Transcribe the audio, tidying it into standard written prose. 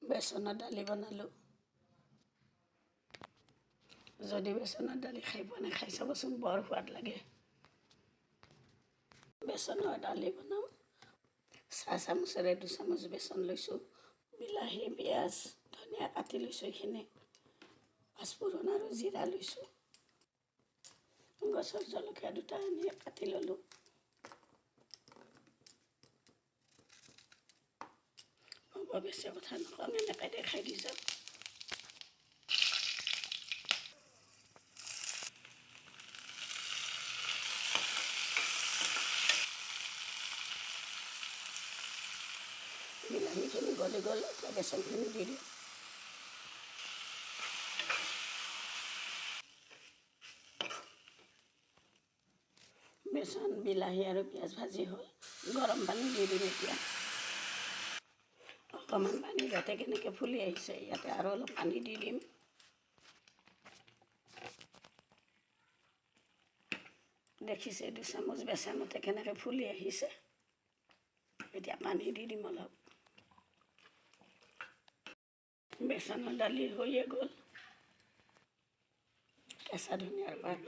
বেচনৰ দালি বনালোঁ। যদি বেচনৰ দালি খাই পোৱা নাই, খাই চাবচোন, বৰ সোৱাদ লাগে। বেচনৰ দালি বনাম। চাহ চামুচেৰে 2 চামুচ বেচন লৈছোঁ। বিলাহী, পিঁয়াজ, ধনিয়া কাটি লৈছোঁ এইখিনি। পাঁচফোৰণ আৰু জিৰা লৈছোঁ। গছৰ জলকীয়া দুটা আনি কাটি ল'লোঁ। হ'ব, বেছি কথা নকওঁ, এনেকৈ দেখাই দি যাম। বিলাহীখিনি গলি গ'ল, এতিয়া বেচনখিনি দি দিওঁ। বেচন, বিলাহী আৰু পিঁয়াজ ভাজি হ'ল। গৰম পানী দি দিম এতিয়া। অকণমান পানী যাতে কেনেকৈ ফুলি আহিছে, ইয়াতে আৰু অলপ পানী দি দিম। দেখিছে, 2 চামুচ বেচনতে কেনেকৈ ফুলি আহিছে। এতিয়া পানী দি দিম অলপ। বেচনৰ দালি হৈয়ে গ'ল। কেঁচা ধনিয়াৰ পাত।